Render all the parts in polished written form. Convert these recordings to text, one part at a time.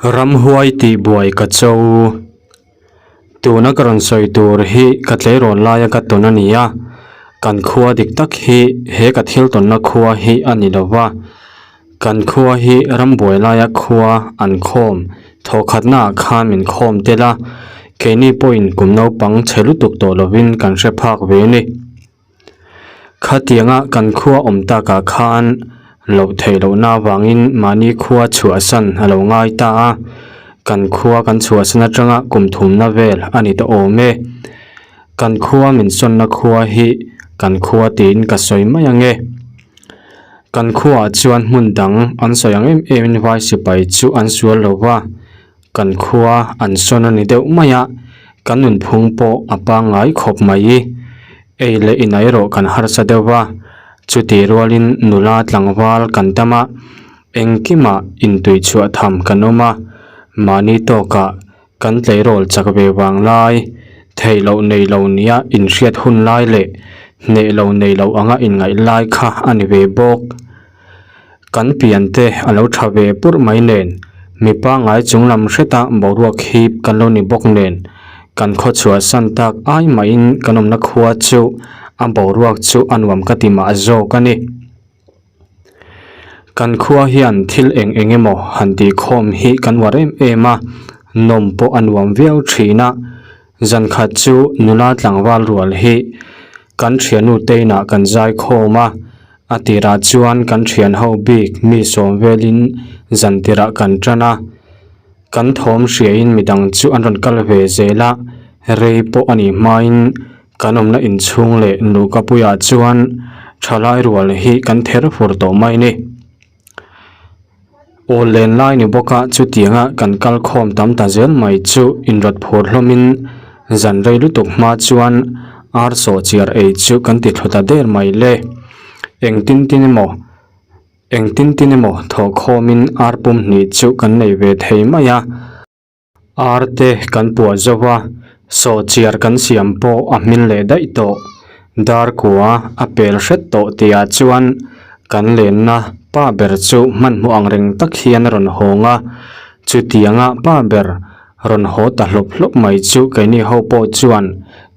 Ramhuai tihbuai ka cho. Tuna ka rawn sawi tur hi ka tleirawn laia ka tawn a ni a, kan khua dik tak hi he ka thil tawnna khua hi a ni lo va. Kan khua hi rambuai laia khua an khawm thawhkhatnaah khan min khawm tel a, keini pawhin kum naupang chhe lutuk tawh lovin kan hre phak ve a ni. Khatianga kan khua awm takah khan loh theih lohna avangin mahni khua chhuahsan a lo ngai ta a, kan khua kan chhuahsan atanga kum thumna vel a ni ta awm e. Kan khua min sawnna khua hi kan khua tiin ka sawi mai ang e. Kan khuaah chuan hmun dang an sawi ang em emin vai sipai chu an sual lo va. Kan khua an sawn a ni deuh mai a, kan nunphung pawh a pangngai khawp mai. Ei leh inah erawh kan harsa deuh va, chutih rualin nula tlangval kan tam a, engkimah intui chhuah tham kan awm a, mahni tawkah kan tleirawl chak ve vang lai, theih loh nei lo nia inhriat hun lai leh hneh lo nei lo anga inngaih lai kha a ni ve bawk. Kan piante a lo tha ve purh mai nen, mi pangngai chung lam hreta boruak hip kan lo ni bawk nen, kan khaw chhuahsan tak ai mahin kan awmna khua chu a boruak chu a nuam ka ti mah zawk a ni. Kan khua hian thil eng eng emaw han tih khawm hi kan uar em em a, nawm pawh a nuam viau thin a, zan khat chu nula tlangval rual hi kan thiannu te inah kan zai khawm a, A tirah chuan kan thian ho bik mi sawm velin zan tirah kan tan a, kan thawm hriain midang chu an rawn kal ve zel a, rei pawh a nih hmain kan awmna inchhung leh luhkapuiah chuan thalai rual hi kan ther fur tawh mai ni. Awl len lai ni bawka chutianga kan kal khawm tam ta zel mai chu inrawt phur hlawmin zan rei lutuk hma chuan ar sawh chiar ei chu kan ti thlu ta der mai le. Engtin tin emaw engtin tin emaw thawh khawmin ar pum hnih chu kan nei ve thei mai a. Ar te kan puah zo va, sawhchiar kan siam pawh a hmin leh daih tawh. Dar kua a pel hret tawh tihah chuan kan lenna pa ber chu hmanhmawh ang reng tak hian a rawn hawng a. Chutianga pa ber rawn haw ta hlawp hlawp mai chu keini ho pawh chuan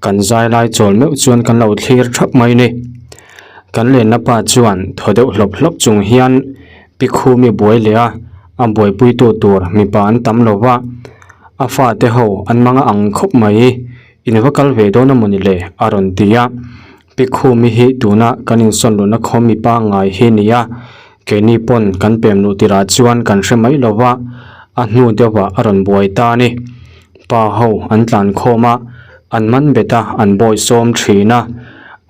kan zai lai chawl meuh chuan kan lo thlir thap mai ni. Kan lenna pa chuan thaw deuh hlawp hlawp chung hian Pi Khumi buai leh a, a buaipuitu tur mipa an tam lo va, a fate ho an mang a ang khawp mai, in va kal ve dawn a mawni le a rawn ti a. Pi Khumi hi tuna kan insawn luhna khaw mipa ngai hi ni a, keini pawn kan pem luh tirah chuan kan hre mai lo va, a hnu deuhah a rawn buai ta a ni. Pa ho an tlan khawm a, an man bet a, an bawi sawm thin a,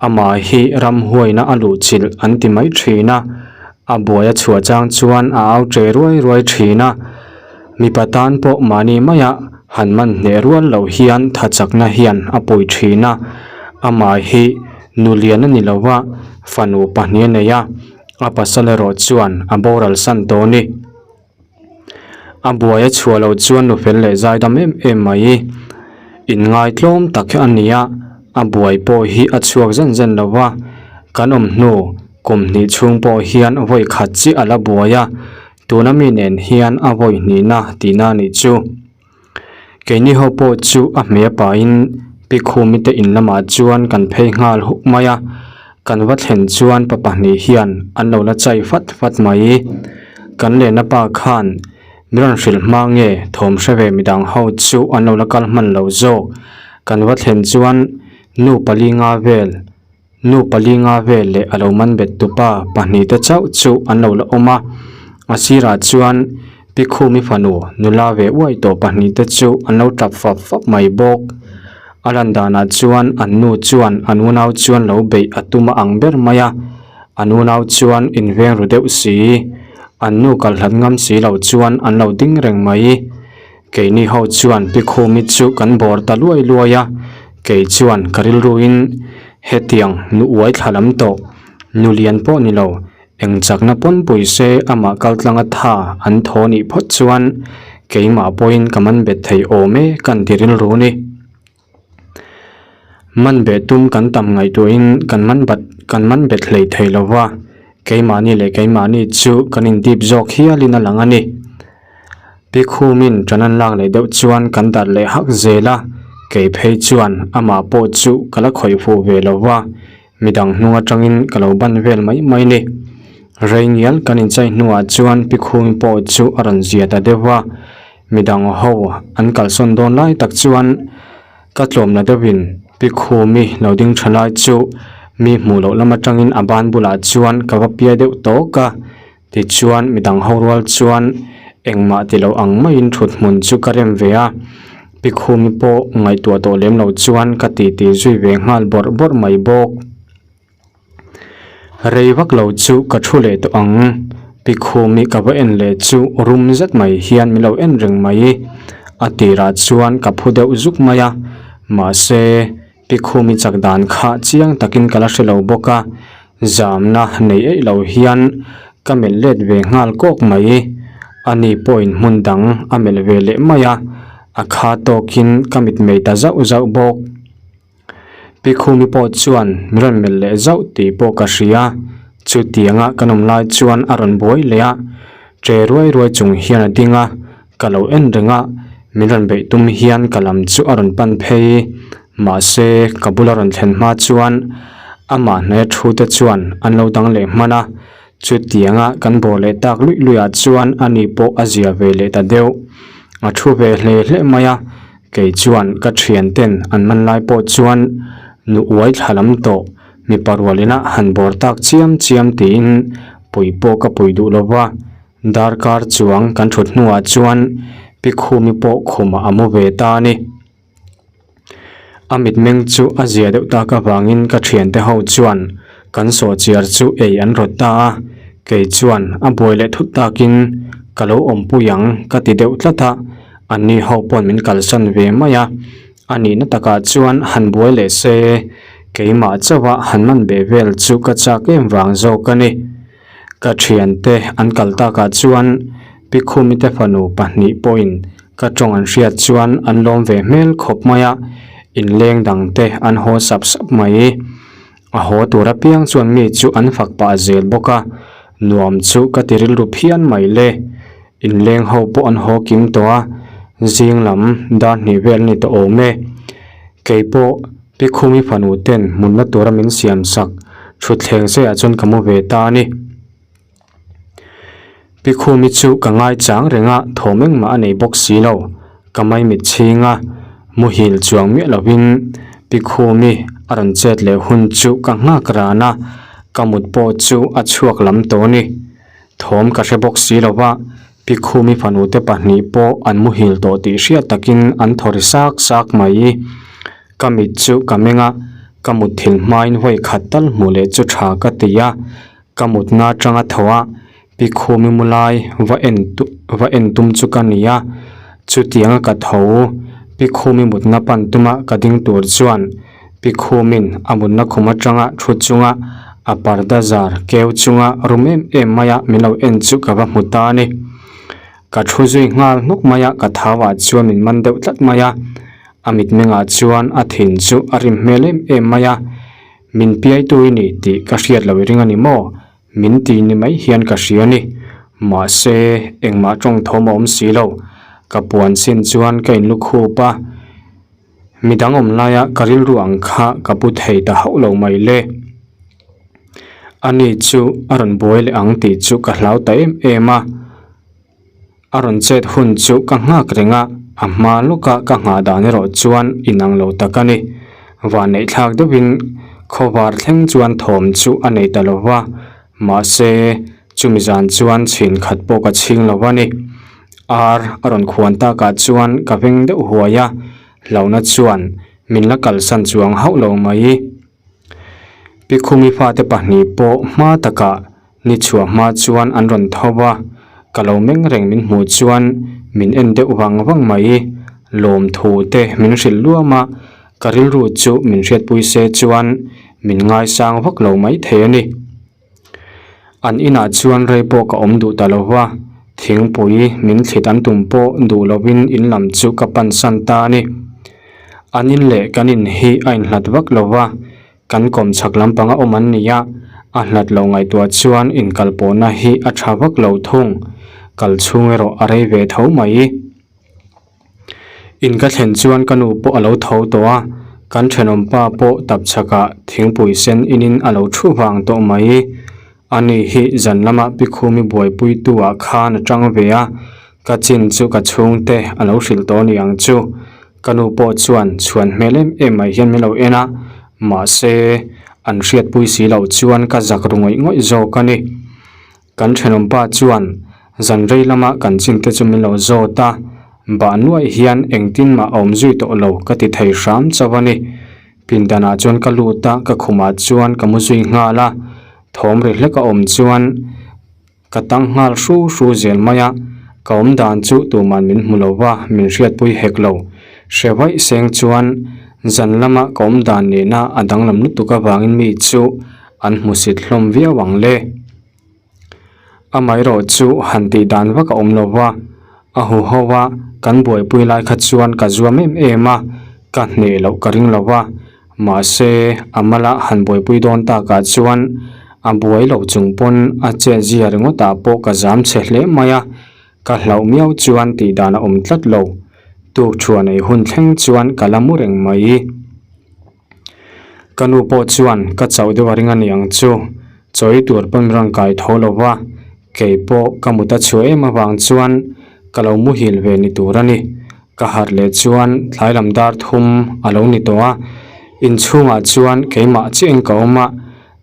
amah hi ramhuaina a luhchilh an ti mai thin a, A buai a chhuah chang chuan a au che ruai ruai thin a, mipa tan pawh mahni maia han man hneh rual loh hian tha chakna hian a pui thin a, amah hi nu lian a ni lo va, fanu pahnih a nei a, a pasal erawh chuan a boral san tawh a ni. A buai a chhuah loh chuan nu fel leh zaidam em em mai inngaitlawm tak hi a ni a, a buai pawh hi a chhuak zen zen lo va, kan awm hnu kum hnih chhung pawh hian vawi khat chiah a la buai a, tuna mi nen hian a vawi hnihna tihna a nih chu. Keini ho pawh chu a hmeh pahin Pi Khumi te in lamah chuan kan phei nghal huk mai a, kan va thlen chuan pa pahnih hian an lo la chai fat fat mai. Kan lehna pa khan mi rawn hrilh hma nge thawm hre ve midang ho chu an lo la kal hman lo zawk. Kan va thlen chuan nu pali nga vel Nu pali nga vel leh a lo man bet tupa pahnih te chauh chu an lo la awm a, a sirah chuan Pi Khumi fanu nula ve uai tawh pahnih te chu an lo tap fap fap mai bawk. A lan danah chuan an nu chuan an unau chuan lo beih a tum a ang ber mai a, an unau chuan inveng ru deuh si, an nu kalhlat ngam si lo chuan an lo ding reng mai. Keini ho chuan Pi Khumi chu kan bawr ta luai luai a, kei chuan ka rilruin hetiang nu uai thla lam tawh, nu lian pawh ni lo, eng chakna pawn pui se amah kal tlanga tha an thaw nih phawt chuan keimah pawhin ka man bet thei awm e kan ti rilru ni. Man beh tum kan tam ngaihtuahin kan man bat kan man bet hlei thei lo va, keimahni leh keimahni chu kan indip zawk hialin a lang a ni. Pi Khumin ṭan an lak leh deuh chuan kan darh leh hak zel a, kei phei chuan amah pawh chu ka la khawih fuh ve lo va, midang hnung aṭangin ka lo ban vel mai mai ni. Rei ngial kan inchai hnuah chuan Pi Khumi pawh chu a rawn zia ta deuh va, midang ho an kalsawn dawn lai tak chuan ka tlawmna deuhin Pi Khumi lo ding ṭha lai chu mi hmuh loh lam aṭangin a ban bulah chuan ka va piai deuh tawk a. Tichuan, midang ho rual chuan engmah ti lo ang maiin thut hmun chu ka rem ve a, Pi Khumi pawh ngaihtuah tawh lem lo chuan ka titi zui ve nghal bawrh bawrh mai bawk. Rei vak lo chu ka thu leh tawh ang, Pi Khumi ka va en leh chu rum zet mai hian min lo en reng mai. A tirah chuan ka phu deuh zuk mai a, mahse, Pi Khumi chak dan kha chiang takin ka la hre lo bawk a, zamna nei eih lo hian ka melh let ve nghal kawk mai. Ani pawhin hmun dang a melh ve leh mai a, a kha tawkin ka mitmei ta zauh zauh bawk. Pi Khumi pawh chuan min rawn melh leh zauh tih pawh ka hria, chutianga kan awm lai chuan a rawn buai leh a, ṭe ruai ruai chung hian a ding a, Ka lo en reng a, min rawn beih tum hian ka lam chu a rawn pan phei. Mahse, ka bula rawn thlen hma chuan amah hnaia thu te chuan an lo dang leh hman a, chutianga kan bawr leh tak luih luihah chuan ani pawh a zia ve leh ta deuh. A thu ve hle hle mai a, kei chuan ka thian ten an man lai pawh chuan nu uai thla lam tawh mipa rualina han bawr tak chiam chiam tiin pui pawh ka pui duh lo va. Darkar chuang kan thut hnuah chuan Pi Khumi pawh khumah a mu ve ta a ni. A mitmeng chu a zia deuh tak avangin ka thiante ho chuan kan sawhchiar chu ei an rawt ta a, kei chuan a buai leh thut takin ka lo awmpui ang ka ti deuh tlat a, anni ho pawn min kalsan ve mai a, a nihna takah chuan han buai leh se keimah chauha han man beh vel chu ka chak em vang zawk a ni. Ka thiante an kal takah chuan Pi Khumi te fanu pahnih pawhin ka tawng an hriat chuan an lawm ve hmel khawp mai a, inleng dangte an haw sap sap mai. A haw tur apiang chuan mi chu an fak pah zel bawk a, nuam chu ka ti rilru phian mai le. Inleng ho pawh an haw kim tawh a, zing lam dar hnih vel a ni tawh awm e. Keipawh Pi Khumi fanu ten hmunna tura min siam sak thutthleng seiah chuan ka mu ve ta a ni. Pi Khumi chu ka ngai chang reng a, thawm engmah a nei bawk si lo. Ka maimit chhing a, muhil chuang miah lovin Pi Khumi a rawn chet leh hun chu ka nghak ran a, ka mut pawh chu a chhuak lam tawh a ni. Thawm ka hre bawk si lova, Pi Khumi fanute pahnih pawh an muhil tawh tih hriat takin an thaw ri sak sak mai. Ka mit chu ka meng a, ka mut thil hmain vawi khat tal hmuh leh chu tha ka ti a, ka mutna atanga tho a, Pi Khumi mu lai va en va en tum chu ka ni a, chutianga ka tho Pi Khumi mutna pan tuma ka ding tur chuan Pi Khumin a mutna khum atanga thu chunga a parda zar keu chunga rum em em maia min lo en chu ka va hmu ta a ni. Ka thu zui nghal hnawk mai a, ka thau ah chuan min man deuh tlat mai a, a mitmengah chuan a thin chu a rim hmel em em mai a, min piaitu i ni tih ka hriat lo i ring a ni maw? Min ti ni mai hian ka hria a ni. Mahse, engmah tawng thawm a awm si lo. Ka puan chin chuan ka inlukhup a, midang awm laia ka rilru ang kha ka pu thei ta hauh lo mai le. Ani chu a rawn buai leh ang tih chu ka hlau ta em em a, a rawn chet hun chu ka nghak reng a, a hma lawka ka nghah dan erawh chuan inang lo tak a ni. Vanneih thlak deuhin khawvar thleng chuan thawm chu a nei ta lo va, mahse chumi zan chuan chhin khat pawh ka chhing lo a ni. Ar a rawn khuan takah chuan ka veng deuh huai a, hlauhna chuan min la kalsan chuang hauh lo mai. Pi Khumi fate pahnih pawh hma takah ni chhuah hma chuan an rawn tho va, ka lo meng reng min hmuh chuan min en deuh vang vang mai. Lawmthu te min hrilh luam a, ka rilru chu min hriatpui se chuan min ngaisang vak lo mai thei a ni. An inah chuan rei pawh ka awm duh ta lo va, thingpui min thlit an tum pawh duh lovin in lam chu ka pansan ta a ni. An in leh kan in hi a inhlat vak lo va, kan kawm chhak lampanga awm an ni a, a hlat lo ngaihtuah chuan inkalpawhna hi a tha vak lo thung. Kal chhung erawh a rei ve tho mai. In ka thlen chuan ka nu pawh a lo tho tawh a, kan thenawm pa pawh tapchhakah thingpui sen inin a lo thu vang tawh mai. Ani hi zan lama Pikhumi buaipuitu ah khan a tang ve a, ka chin chu ka chhungte a lo hrilh tawh ni ang chu. Ka nu pawh chuan chhuan hmel em em mai hian min lo en a, mahse an hriatpui si loh chuan ka zak ru ngawih ngawih zawk a ni. Kan thenawmpa chuan zan rei lama kan chin te chu min lo zawt a, bah nuaih hian engtin mah a awm zui tawh lo ka ti thei hram chauh a ni. Pindanah chuan ka lut a, ka khumah chuan ka mu zui nghal a, thawm ri hlek a awm chuan ka tang nghal hru hru zel mai a, ka awm dan chu tuman min hmu lo va, min hriatpui hek lo. Hre vaih seng chuan zan lama ka awm dan nena a danglam lutuk avangin mi chu an hmusit hlawm viau ang le. Amaherawh chu han tih dan vak a awm lo va, a huho a kan buaipui lai kha chuan ka zuam em em a, ka hneh loh ka ring lo va, mahse a mala han buaipui dawn takah chuan a buai lo chung pawn a chet zia ringawtah pawh ka zam chhe hle mai a, ka hlauh miau chuan tih dan a awm tlat lo. Tukṭhuan ei hun thleng chuan ka la mu reng mai. Ka nu pawh chuan ka chauh deuh a ring a ni ang chu, chawi tur pawn rawn kai tho lo va, kei pawh ka mut a chhuah em avang chuan ka lo muhil ve ni tur a ni. Ka harh leh chuan tlai lam dar thum a lo ni tawh a, inchhungah chuan keimah chiahin ka awm a,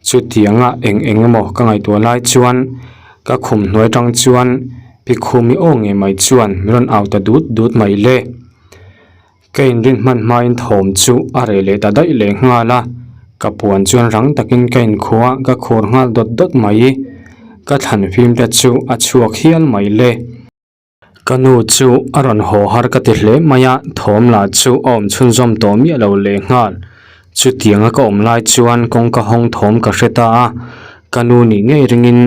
chutianga eng eng emaw ka ngaihtuah lai chuan ka khum hnuai tang chuan Pikhumi aw ngei mai chuan min rawn au ta dut dut mai le. Ka inrin hman hmain thawm chu a reh leh ta daih leh nghal a, ka puan chuan rang takin ka inkhua ka khur nghal dawt dawt mai. Ka thlan fim te chu a chhuak hial mai le. Ka nu chu a rawn haw har ka ti hle mai a, thawm lah chu a awm chhunzawm tawh miah lo leh nghal. Chutianga ka awm lai chuan kawngka hawng thawm ka hre ta a, ka nu nih ngei ringin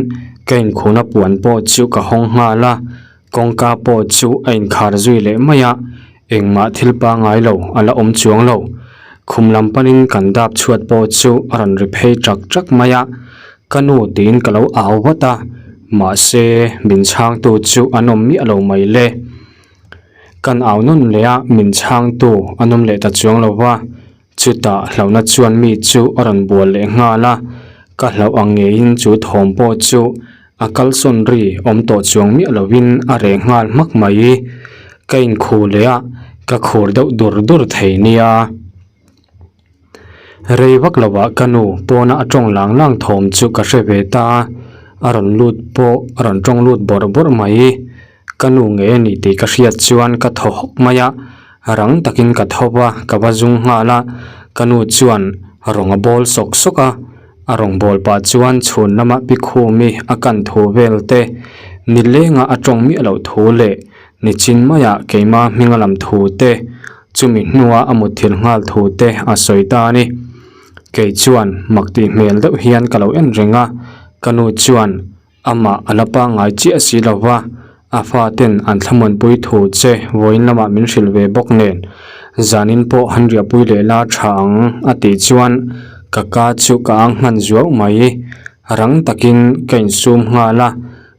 ka inkhuna puan pawh chu ka hawng nghal a, Kawngka pawh chu a inkhar zui leh mai a, engmah thil pangngai lo a la awm chuang lo. Khum lam panin kan dap chhuat pawh chu a rawn ri phei ṭak ṭak mai a, ka nu tiin ka lo au vat a, mahse min chhangtu chu an awm miah lo mai le. Kan au nawn leh a, min chhangtu an awm leh ta chuang lo va. Chutah hlauhna chuan mi chu a rawn bual leh nghal a, ka hlauh ang ngeiin chu thawm pawh chu a kalsawn ri awm tawh chuang miah lovin a reh nghal hmak mai. Ka inkhu leh a, ka khur deuh dur dur thei nia. Rei vak lovah ka nu pawna a tawng lang lang thawm chu ka hre ve ta a, a rawn lut pawh a rawn tawng lut bawrh bawrh mai. Ka nu ngei a ni tih ka hriat chuan ka thaw hawk mai a, rang takin ka tho va, ka va zung nghal a, ka nu chuan rawng a bawl sawk sawk a, a rawng bawl pah chuan chhun lama Pikhumi a kan thu vel te, nilenga a tawng miah loh thu leh nichin maiah keima hminga lam thu te, chumi hnua a mutthilh nghal thu te a sawi ta a ni. Kei chuan mak tih hmel deuh hian ka lo en reng a, ka nu chuan Amah a la pangngai chiah si lo va, a faten an thlamuanpui thu che vawiin lamah min hrilh ve bawk nen, zanin pawh han riahpui leh la tha ang a tih chuan ka ka chu ka ang hman zuau mai. Rang takin ka insum nghal a,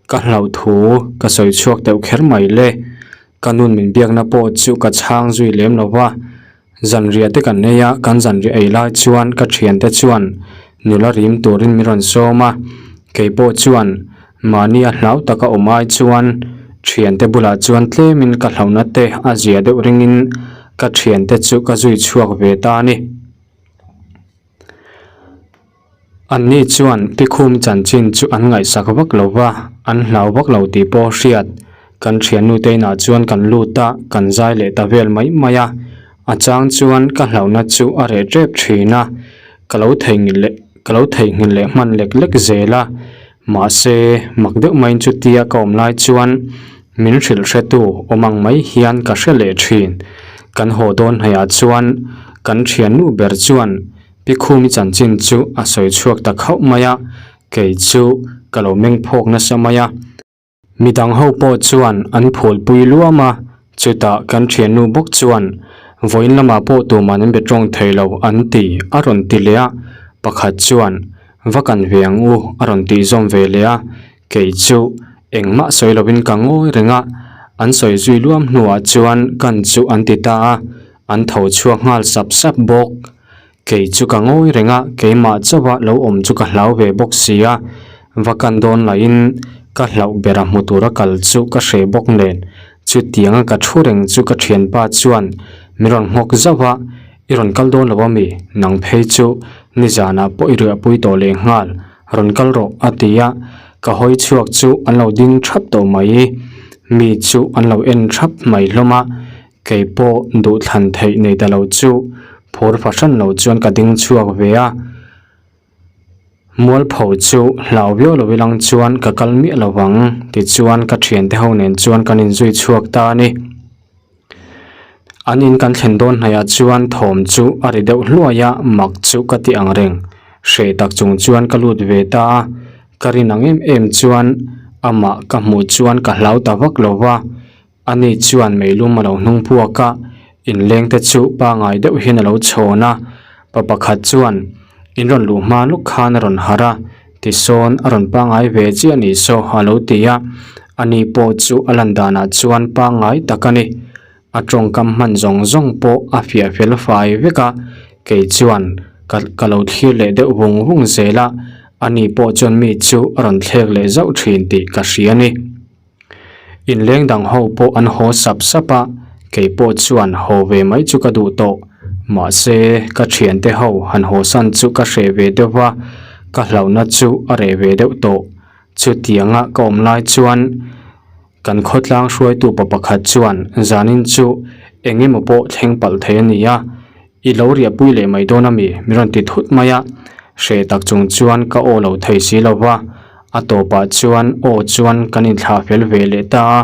ka hlauh thu ka sawi chhuak deuh kher mai le. Ka nun min biakna pawh chu ka chhang zui lem lo va, Zanriah te kan ei a, kan zanriah ei lai chuan ka thiante chuan nula rim turin min rawn sawm a, kei pawh chuan mahni a hlau taka awm ai chuan thiante bulah chuan tlemin ka hlauhna te a zia deuh ringin ka thiante chu ka zui chhuak ve ta a ni. Anni chuan Pikhum chanchin chu an ngaihsak vak lo va, an hlau vak lo tih pawh hriat. Kan thiannute inah chuan kan lut a, kan zai leh ta vel mai mai a. A chang chuan ka hlauhna chu a reh tep thin a, ka lo theihnghilh leh ka lo theihnghilh leh hman lek lek zel a. Mahse, mak deuh maiin chutia ka awm lai chuan min hrilh hretu awm ang mai hian ka hre leh thin. Kan haw dawn hnaihah chuan kan thiannu ber chuan Pikhumi chanchin chu a sawi chhuak ta khauh mai a, kei chu ka lo meng phawk nasa mai a. Midang ho pawh chuan an phulpui luam a, chutah kan thiannu bawk chuan vawiin lamah pawh tuman an be tawng thei lo an ti a rawn ti leh a, pakhat chuan va kan ve ang u a rawn tih zawm ve leh a, kei chu. Engmah sawi lovin ka ngawi reng a, an sawi zui luam hnuah chuan kan chu an ti ta a, an tho chhuak nghal sap sap bawk. Kei chu ka ngawi reng a, keimah chauha lo awm chu ka hlau ve bawk si a, va kan dawn lahin ka hlauh bera hmu tura kal chu ka hreh bawk nen. Chutianga ka thu reng chu ka thianpa chuan min rawn nghawk zauh a, I rawn kal dawn lo a mi? Nang phei chu nizanah pawh i riahpui tawh leh nghal, rawn kal rawh a ti a, ka hawi chhuak chu an lo ding thap tawh mai. Mi chu an lo en thap mai hlawm a, Kei pawh duhthlan theih nei ta lo chu phur fahran lo chuan ka ding chhuak ve a, Mualpho chu hlau viau lo ilang chuan ka kal miah lo vang tichuan ka thiante ho nen chuan kan inzui chhuak ta a ni. An in kan thlen dawn hnaihah chuan thawm chu a ri deuh hluai a, mak chu ka ti ang reng. Hreh tak chung chuan ka lut ve ta a, ka rin ang em em chuan amah ka hmuh chuan ka hlau ta vak lo va. Ani chuan meilum a lo hnung puak a, inleng te chu pangai deuh hian a lo chhawn a, pa pakhat chuan in rawn luh hma luk khan a rawn harh a, tisawn a rawn pangai ve chiah ni saw a lo ti a, ani pawh chu a lan danah chuan pangai tak a ni. A tawngkam hman zawng zawng pawh a fiah fel fai vek a, kei chuan ka ka lo thlir leh deuh vung vung zel a, ani pawh chuan mi chu a rawn thlek leh zauh thin tih ka hria a ni. Inleng dang ho pawh an haw sap sap a, kei pawh chuan haw ve mai chu ka duh tawh. Mahse, ka thiante ho han haw san chu ka hreh ve deuh va, ka hlauhna chu a reh ve deuh tawh. Chutianga ka awm lai chuan kan khawtlang hruaitu pa pakhat chuan zanin chu eng emaw pawh thleng palh thei a ni a, I lo riahpui leh mai dawn a mi? Min rawn ti thut mai a, hreh tak chung chuan ka aw lo thei si lo va, a tawpah chuan aw chuan kan inthlah fel ve leh ta a,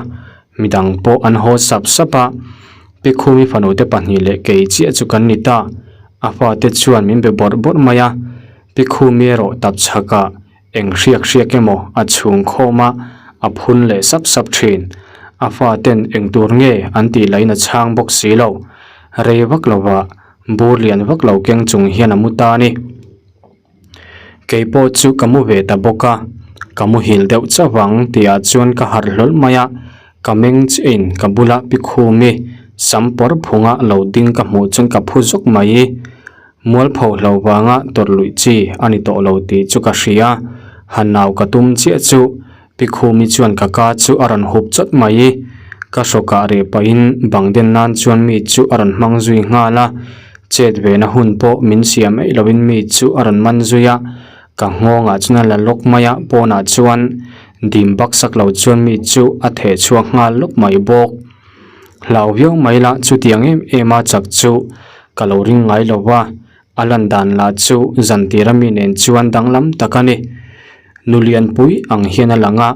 midang pawh an haw sap sap a, Pikhumi fanute pahnih leh kei chiah chu kan ni ta, a fate chuan min be bawrh bawrh mai a, Pikhumi erawh tap chhakah eng hriak hriak emaw a chhung khawm a, a phun leh sap sap thin. A faten eng tur nge an tih lahin a chhang bawk si lo. Rei vak lova bur lian vak lo keng chung hian a mu ta a ni. Kei pawh chu ka mu ve ta bawk a, ka muhil deuh chauh ang tihah chuan ka harh hlawl mai a, ka meng chiahin ka bula pikhumi sam pawr phunga lo ding ka hmuh chuan ka phu zawk mai. Mualpho hlo vanga tawrh luih chi a ni tawh lo tih chu ka hria. Han nau ka tum chiah chu Pikhumi chuan ka ka chu a rawn hup chawt mai. Ka hrawkah reh pahin bang den nan chuan mi chu a rawn hmang zui nghal a. Chet vena hun pawh min siam eih loin mi chu a rawn man zui a. Ka nghawngah chuan a la lawk mai a, pawnah chuan dim baksak lo chuan mi chu a theh chhuak nghal lawk mai bawk. Hlau viau mai la chutiang em em a chak chu ka lo ring ngai lo va, a lan dan lah chu zan tir ami nen chuan danglam tak a ni. Nu Lianpui ang hian a lang a,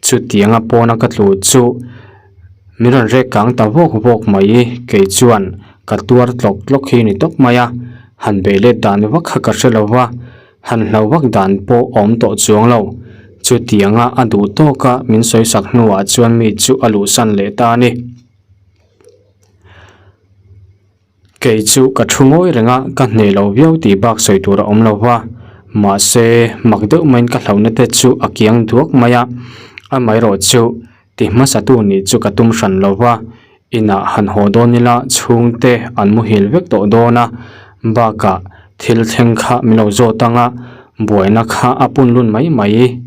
chutianga pawna ka tlu chu min rawn rek kang ta vawk vawk mai, kei chuan ka tuar tlawk tlawk hi ni tawp mai a, han bei let dan vak kha ka hre lo va. Han hlo vak dan pawh a awm tawh chuang lo. Chutianga a duh tawka min sawisak hnuah chuan mi chu a luhsan leh ta a ni. Kei chu ka thu ngawi reng a, ka hneh lo viau tih bak sawi tur a awm lo va. Mahse, mak deuh maiin ka hlauhna te chu a kiang duak mai a. Amaherawh chu Ti hmasatu nih chu ka tum hran lo va, inah han haw dawn ila chhungte an muhil vek tawh dawn a, bakah thil thleng kha min lo zawt ang a, buaina kha a pun lun mai mai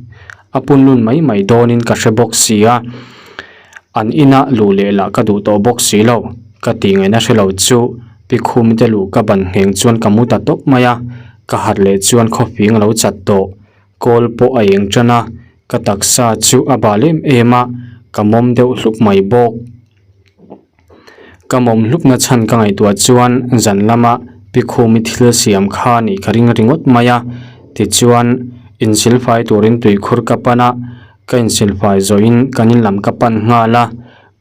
a pun lun mai mai dawnin ka hre bawk si a, an inah luh leh lah ka duh tawh bawk si lo, ka tih ngaihna hre lo chu Pikhum te luh ka ban ngheng chuan ka mu ta tawp mai a, ka harh leh chuan khawfing a lo chat tawh. Kawl pawh a eng tan a, ka taksa chu a bal em em a, ka mawm deuh hlup mai bawk. Ka mawm hlupna chhan ka ngaihtuah chuan zan lama Pikhumi thil siam kha nih ka ring ringawt mai a, tichuan insilfai turin tuikhur ka pan a, ka insilfai zawhin kan in lam ka pan nghal a,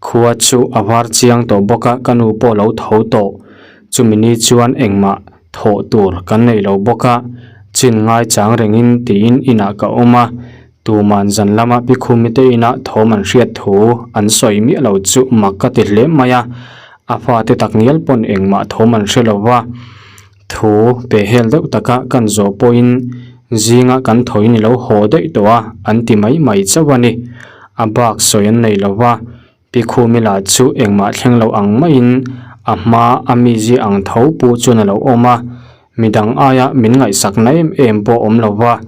khua chu a var chiang tawh bawk a, ka nu pawh lo tho tawh. Chumi ni chuan engmah Thawh tur kan nei lo bawk a, chin ngai chang rengin tiin inah ka awm a, tuman zan lama Pikhumi te inah thawm an hriat thu an sawi miah lo chu mak ka ti hle mai a, a fate takngial pawn engmah thawm an hre lo va, thu pe hel deuh taka kan zawh pawhin zinga kan thawiin i lo haw daih tawh a an ti mai mai chauh a ni. A bak sawi an nei lo va, Pi Khumi lah chu engmah thleng lo ang maiin a hma a mizia ang tho pu chuan a lo awm a, midang aia min ngaihsakna em em pawh awm lo va,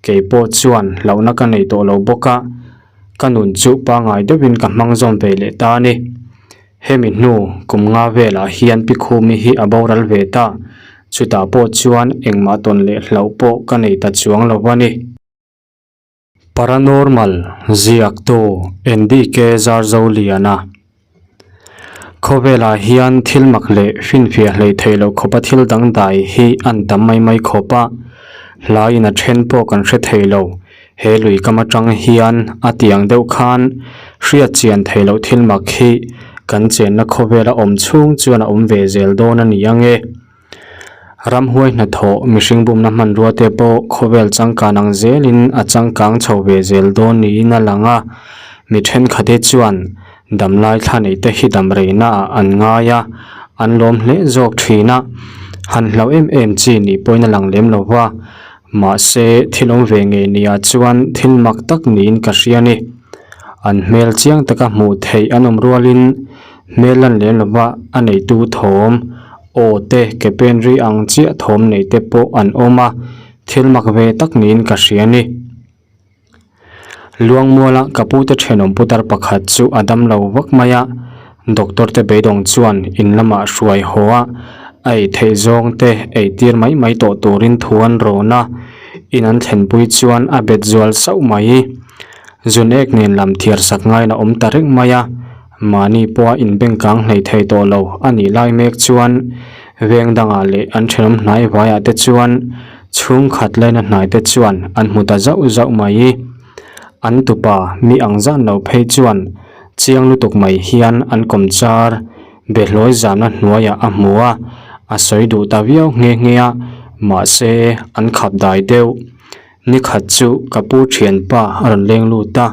kei pawh chuan hlauhna ka nei tawh lo bawk a, ka nun chu pangngai deuhin ka hmang zawm ve leh ta a ni. Hemi hnu kum nga velah hian Pi Khumi hi a boral ve ta, chutah pawh chuan engmah tawn leh hlauh pawh ka nei ta chuang lo a ni. Paranormal ziaktu NDK Zarzoliana Khawvelah hian thil mak leh finfiah hlei thei loh khawpa thil dangdai hi an tam mai mai khawp a, hlaiin a then pawh kan hre thei lo. He lui kam atang hian a tiang deuh khan hriat chian thei loh thil mak hi kan chenna khawvela awm chhung chuan a awm ve zel dawn a ni ang e. Ramhuai hnathawh mihring bumna hmanrua te pawh khawvel changkan ang zelin a changkang chho ve zel dawn niin a lang a, mi thenkhat hi chuan damlai thla neih te hi dam reina ah an ngai a, an lawm hle zawk thin a, han hlauh em em chi nih pawhin a lang lem lo va, mahse thil awm ve ngei nia chuan thil mak tak niin ka hria a ni. An hmel chiang taka hmuh theih an awm rualin hmel lan lem lo va a neitu thawm Aw te ke pen ri ang chiah thawm nei te pawh an awm a, thil mak ve tak niin ka hria ni. Luangmuala ka pute thenawm putar pakhat chu a dam lo vak mai a, doctor te beidawng chuan in lamah hruai haw a, a ei theih zawng te ei tir mai mai tawh turin thu an rawn a, in an thlenpui chuan a bet zual sauh mai. Zun ek nen lam thiar sak ngaiin a awm ta reng mai a. Mahni pawha inbengkang hlei thei tawh lo a nih lai mek chuan veng dangah leh an thenawm hnai vaiah te chuan chhungkhat laina hnai te chuan an hmu ta zauh zauh mai. An tupa mi ang zan lo phei chuan chiang lutuk mai hian an kawmchar behlawi zamna hnuaiah a hmu a, a sawi duh ta viau nghe nghe a, mahse an khap dai deuh. Nikhat chu ka pu thianpa a rawn leng lut a.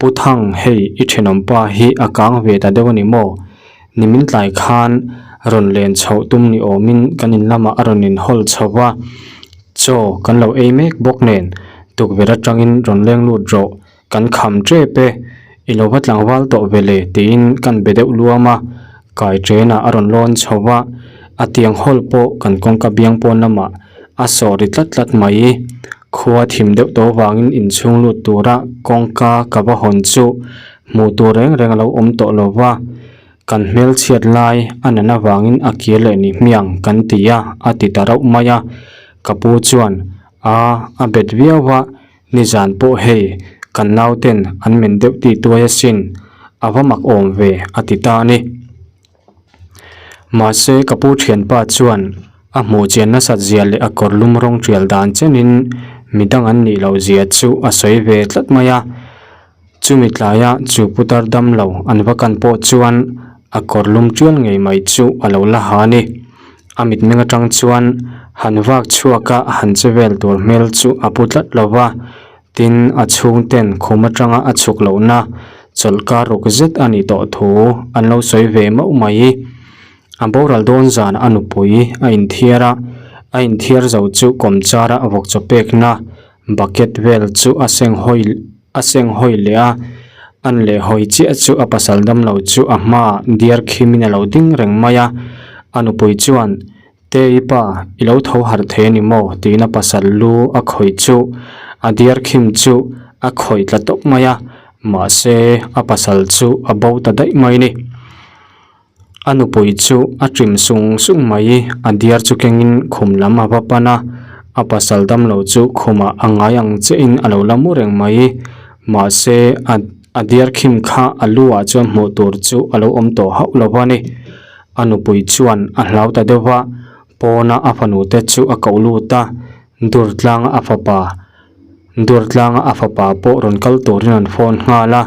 Pu Thang, hei i thenawm pa hi a kang ve ta deuh a ni maw? Nimin tlai khan rawn len chhoh tum ni awmin kan in lamah a rawn inhawl chho va, chaw kan lo ei mek bawk nen tukverh atangin rawn leng lut rawh, kan kham tep e, i lo va tlangval tawh ve le tiin kan be deuh luam a, kai train-ah a rawn lawn chho va, a tiang hawl pawh kan kawngka biang pawn lamah a sawh ri tlat tlat mai. Khua thim deuh tawh vangin inchhung lut tura kawngka ka va hawn chu hmuh tur reng reng a lo awm tawh lo va, kan hmelchhiat lai a nan avangin a kir leh ni hmiang kan ti a, a ti ta rauh mai a. Ka pu chuan, A, a bet viau va, nizan pawh hei kan nauten an men deuh ti tuai asin, a va mak awm ve, a ti ta a ni. Mahse ka pu thianpa chuan a hmuh chian nasat zia leh a kawr lum rawng tial dan chenin midang an nih loh zia chu a sawi ve tlat mai a. Chumi tlaia chu putar dam lo an va kan pawh chuan a kawr lum tial ngei mai chu a lo la ha a ni. A mitmeng atang chuan han vak chhuak a han che vel tur hmel chu a pu tlat lo va. Tin, a chhungten khum atanga a chhuk lohna chawlhkar ruk zet a nih tawh thu an lo sawi ve mauh mai. A boral dawn zan a nupui a inthiar a, a inthiar zo chu kawmchara a vawk chaw pekna bucket vel chu a seng hawi a seng hawi leh a, an leh hawi chiah chu a pasal damlo chu a hmaah diar khimin a lo ding reng mai a, a nupui chuan Tei pa, i lo tho harh thei a ni maw? tiin a pasal lu a khawih chu a diar khim chu a khawih tla tawp mai a, mahse a pasal chu a bo ta daih mai ni. A nupui chu a ṭim sung sung mai, a diar chu kengin khum lam a va pan a, a pasal damlo chu khumah a ngai ang chiahin a lo la mu reng mai, mahse a a diar khim kha a lu ah chuan hmuh tur chu a lo awm tawh hauh lo va ni. A nupui chuan a hlau ta deuh va, pawna a fanu te chu a koh lut a, dur tlanga a fapa dur tlanga a fapa pawh rawn kal turin an phone nghal a,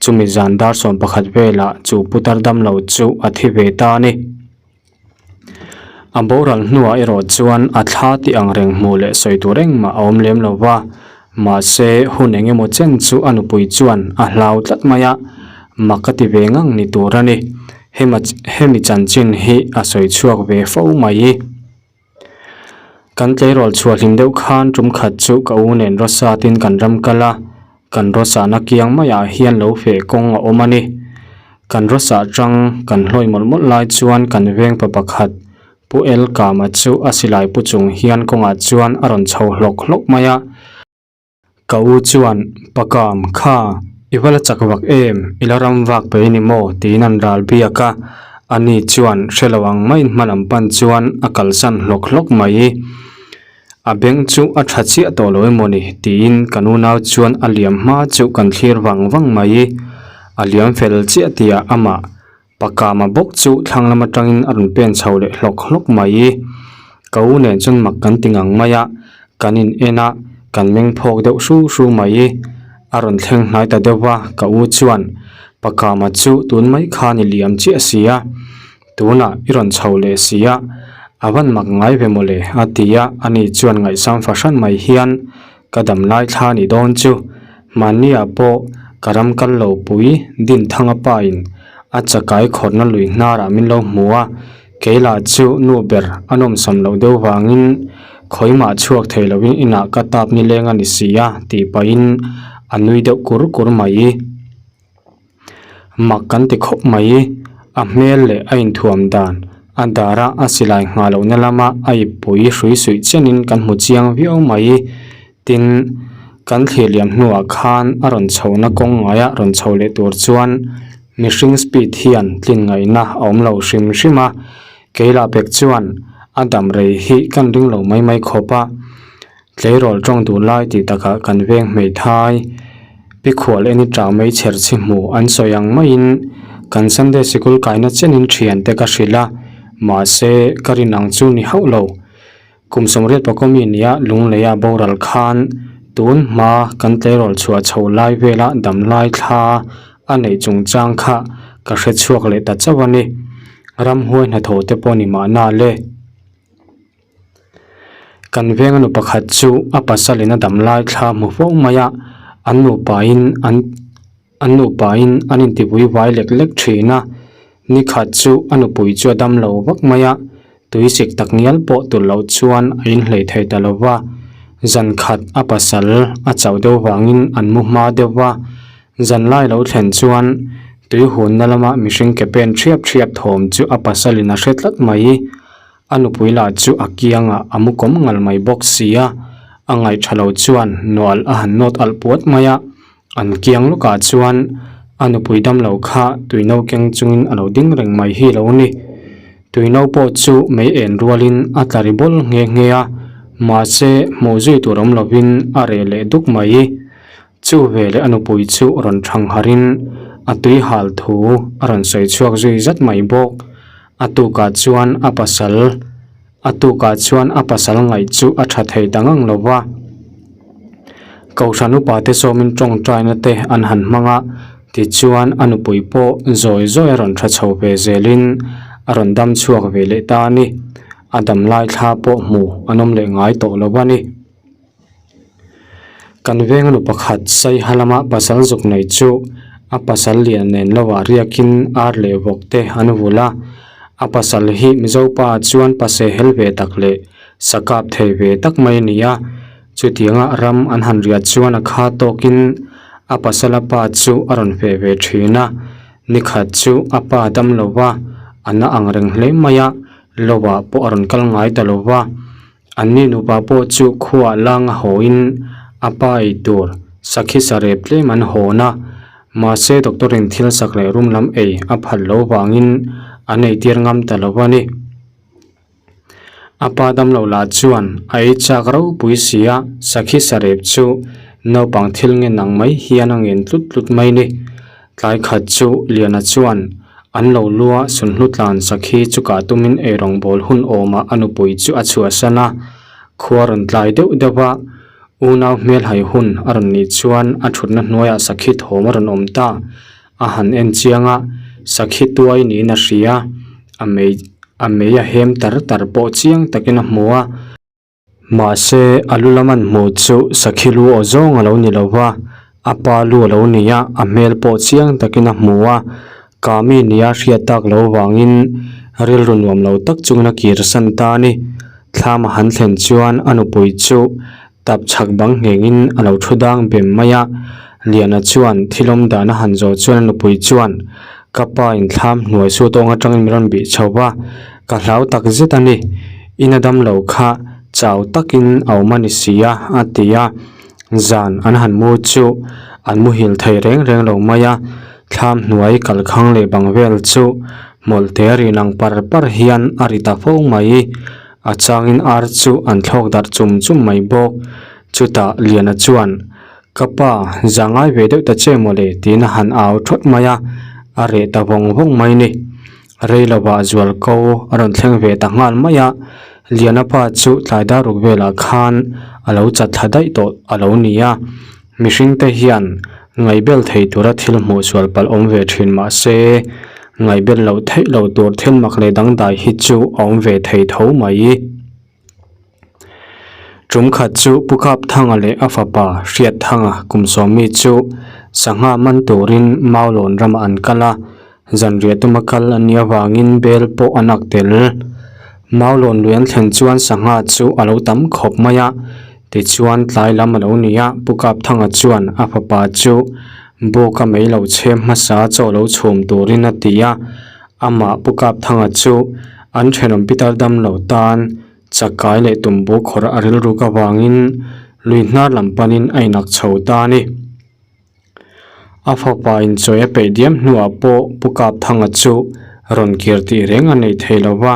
chumi zan dar 11 velah chu putar damlo chu a thi ve ta a ni. A boral hnuah erawh chuan a thla tih ang reng hmuh leh sawi tur engmah a awm lem lo va, mahse hun eng emaw chen chu a nupui chuan a hlau tlat mai a, mak a ti ve ngang ni tur a ni. Hema hemi chanchin hi a sawi chhuak ve fo mai. Kan tleirawl chhuah hlim deuh khan tum khat chu ka u nen Rosatin kan ram kal a. Kan rawsahna kiang maiah hian lo feh kawng a awm a ni. Kan rawsah tang kan hlawi mawlh mawlh lai chuan kan veng pa pakhat Pu El Kama chu a silai pu chung hian kawngah chuan a rawn chho hlawk hlawk mai a. Ka u chuan, Pa Kam, kha, i va la chak vak em? I la ram vak pe ni maw? tiin an ral biak a. Ani chuan hre lo ang maiin hma lam pan chuan a kalsan hlawk hlawk mai. A beng chu a tha chiah tawh lo emaw ni? tiin kan unau chuan a liam hma chu kan thlir vang vang mai. A liam fel chiah tihah amah Pakama bawk chu thlang lam atangin a rawn pen chho leh hlawk hlawk mai. Ka u nen chuan mak kan ti ngang mai a, kan in en a, kan meng phawk deuh hru hru mai. A rawn thleng hnai ta deuh va, ka u chuan Pakama chu tun mai khan i liam chiah si a, tunah i rawn chho leh si a, a van mak ngai ve mawle a ti a, ani chuan ngaihsam fahran mai hian Ka dam lai thla ni dawn chu mahniah pawh ka ram kal lo pui Dinthanga pa in a chakai khawrhna lui hnarah min lo hmu a, kei lah chu nu ber a nawmsam loh deuh vangin khawimah chhuak thei lovin inah ka tap nileng a ni si a tih pahin a nui deuh kur kur mai. Mak kan ti khawp mai, a hmel leh a inthuam dan, a dara a silai nghah lohna lama a ippui hrui suih chenin kan hmu chiang viau mai. Tin, kan thlir liam hnuah khan a rawn chhohna kawng ngaia rawn chho leh tur chuan mihring speed hian tlin ngaihna a awm lo hrim hrim a, keilah pek chuan a dam rei hi kan ring lo mai mai khawp a. Tleirawl tawng dun lai tih takah kan veng hmeithai pikhual en i tah mai chher chhi hmu an sawi ang maiin kan Sunday sikul kaina chenin thiante ka hrilh a, mahse ka rin ang chu ni hauh lo. Kum 80 pakaw mi nia Lungleia boral khan tun hma kan tleirawl chhuah chho lai vela dam lai thla a neih chungchang kha ka hre chhuak leh ta chauh a ni. Ramhuai hnathawh te pawh ni mahna le. Kan venga nu pakhat chu a pasalin a dam lai thla hmu fo mai a, an nupain an an nupain an intipui vai lek lek thin a, nikhat chu a nupui chu a dam lo vak mai a, tui sik tak ngial pawh tulh loh chuan a inhlei thei ta lo va, zan khat a pasal a chauh deuh vangin an mu hma deuh va, zan lai lo thlen chuan tui hunna lama mihring ke pen thiap thiap thawm chu a pasalin a hre tlat mai. A nupui lah chu a kiangah a mu kawm ngal mai bawk si a, a ngaih tha lo chuan nual a han nawt alh puat mai a, an kiang lawkah chuan a nupui damlo kha tuino keng chungin a lo ding reng mai hi lo ni. Tuino pawh chu mei en rualin a tla ri bawl nghe nghe a, mahse hmuh zui tur awm lovin a reh leh duk mai. Chu veleh a nupui chu rawn thang harin a tui hal thu a rawn sawi chhuak zui zat mai bawk. A tukah chuan a pasal a tukah chuan a pasal ngaih chu a tha thei ta ngang lo va. Kohhran upa te sawmin tawngtaina te an han hmang a, tichuan a nupui pawh zawi zawi a rawn tha chho ve zelin a rawn dam chhuak ve leh ta a ni. A dam lai thla pawh hmu an awm leh ngai tawh lo a ni. Kan venga nu pakhat Saiha lama pasal zuk nei chu a pasal lian nen lovah riakin ar leh vawk te an vul a, a pasal hi Mizo pa chuan pase hel ve tak leh sa kap thei ve tak mai a ni a, chutianga ram an han riah chuan a kha tawkin a pasala pa chu a rawn feh ve thin a, nikhat chu a pa dam lova a na ang reng hle mai a, lovah pawh a rawn kal ngai ta lova. Anni nupa pawh chu khuaah lang a hawiin a pa ei tur sakhi sa rep tlem an hawn a, mahse doctor in thil sak leh room lam ei a phal lo vangin an ei tir ngam ta lo a ni. A pa damlo lah chuan a ei chak ropui si a, sakhi sa rep chu naupang thil ngen ang mai hian a ngen tlut tlut mai ni. Tlai khat chu Liana chuan an lo lua sunhlu tlan sakhi chu kah tumin eirawng bawl hun awmah a nupui chu a chhuahsan a, khua rawn tlai deuh deuh a, unau hmelhai hun a rawn nih chuan a thutna hnuaiah sakhi thawm a rawn awm ta, a han en chiang a, sakhi tuai niin a hria, a mei a mei a hem tar tar pawh chiang takin a hmu a. Mahse, a lu lam an hmuh chu sakhi lu aw zawng a lo ni lo va, a pa lu a lo ni a, a hmel pawh chiang takin a hmu a, kami nia hriat tak lo vangin rilru nuam lo tak chungin a kir san ta a ni. Thlam a han thlen chuan a nupui chu tap chhak bang nghengin a lo thu dang bem mai a. Liana chuan thil awm dan a han zawh chuan a nupui chuan, Ka pa in thlam hnuai su tawng atangin min rawn bih chho va, ka hlau tak zet a ni. Ina dam lo kha chau takin a awm a ni si a, a ti a. Zan an han mu chu an muhil thei reng reng lo mai a, thlam hnuai kalkhang leh bang vel chu hmawlhte a rin ang par par hian a ri ta fo mai. A changin ar chu an thlawk darh chum chum mai bawk. Chutah Liana chuan, Ka pa, za ngai ve deuh ta che mawle tiin a han au thawt mai a, a reh ta vawng vawng mai ni. Rei lovah zualko a rawn thleng ve ta nghal mai a, Liana pa chu tlai dar ruk velah khan a lo chat thla daih tawh a lo ni a, mihring te hian ngaihbel thei tura thil hmuh sual palh awm ve thin mah se, ngaihbel loh theih loh tur thil mak leh dangdai hi chu a awm ve thei tho mai. Tum khat chu Pu Kapthanga leh a fapa Hriatthanga kum sawmmi chu sangha man turin Maulawn ramah an kal a, zanriah tuma kal an nih avangin bel pawh an ak tel. Maulawn lui an thlen chuan sangha chu a lo tam khawp mai a, tichuan tlai lam a lo ni a, Pu Kapthanga chuan a fapa chu bawka mei lo chhem hmasa chaw lo chhum turin a ti a, Amah Pu Kapthanga chu an thenawm pitar dam lo tan chakai leh tumbu khawrh a rilruk avangin lui hnar lam panin a inak chho ta a ni. A fapa inchawi a peih diam hnuah pawh Pu Kapthanga chu rawn kir tih reng a nei thei lo va,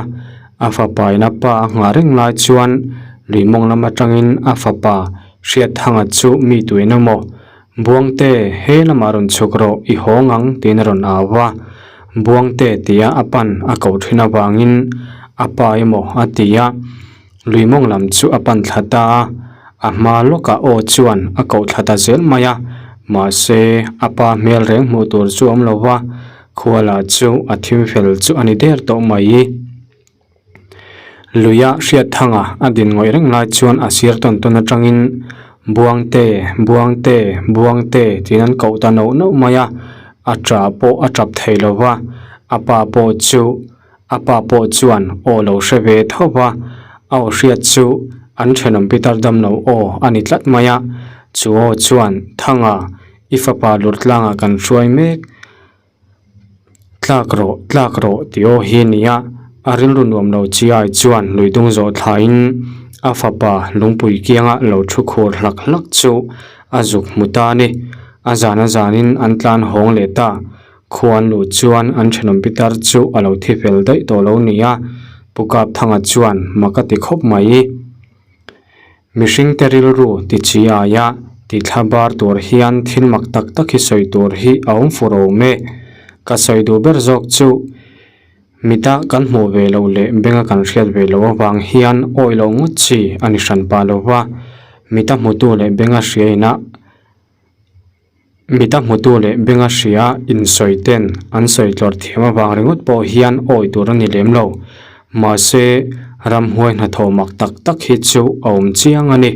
a fapa in a pa a nghah reng lai chuan lui mawng lam atangin a fapa Hriatthanga chu mi tuin emaw Buangte, he lamah rawn chhuk rawh, i hawng ang, tiin a rawn au a. Buangte tia a pan a koh thin avangin a pa emaw a ti a, lui mawng lam chu a pan thla ta a. A hma lawkah aw chuan a koh thla ta zel mai a, mahse a pa hmel reng hmuh tur chu a awm lo va, khuala chu a thim fel chu a ni der tawh mai. Luia Hriatthanga a din ngawih reng lai chuan a sir tawn tawn atangin Buangte, Buangte, Buangte tiin an koh ta nauh nauh mai a, a ṭah pawh a ṭap thei lo va, a pa pawh chu a pa pawh chuan aw lo hre ve tho va, a aw hriat chu an ṭhenawm pitar damlo aw a ni tlat mai a, chu aw chuan Thanga i fapa lurtlangah kan hruai mek. Tlak rawh, tlak rawh tih aw hi a ni a, a rilru nuam lo chi ai chuan lui dung zawh thlaiin a fapa lungpui kianga lo thu khur hlak hlak chu a zuk hmu ta a ni. A zan a zanin an tlan hawng leh ta, khua an luh chuan an thenawm pitar chu a lo thi fel daih tawh lo ni a, Pu Kapthanga chuan mak a ti khawp mai. Mihringte rilru ti chi aia ti thla bar tur hian thil mak tak tak hi sawi tur hi a awm fur awm e. Ka sawi duh ber zawk chu mita kan hmuh ve loh leh benga kan hriat ve loh avang hian awi loh ngawt chi a ni hran pah lo va, mita hmutu leh benga hria inah Mita hmutu leh benga hria insawi ten an sawi tlawrh thiam avang ringawt pawh hian awi tur a ni lem lo. Mahse, ramhuai hnathawh mak tak tak hi chu a awm chiang a ni.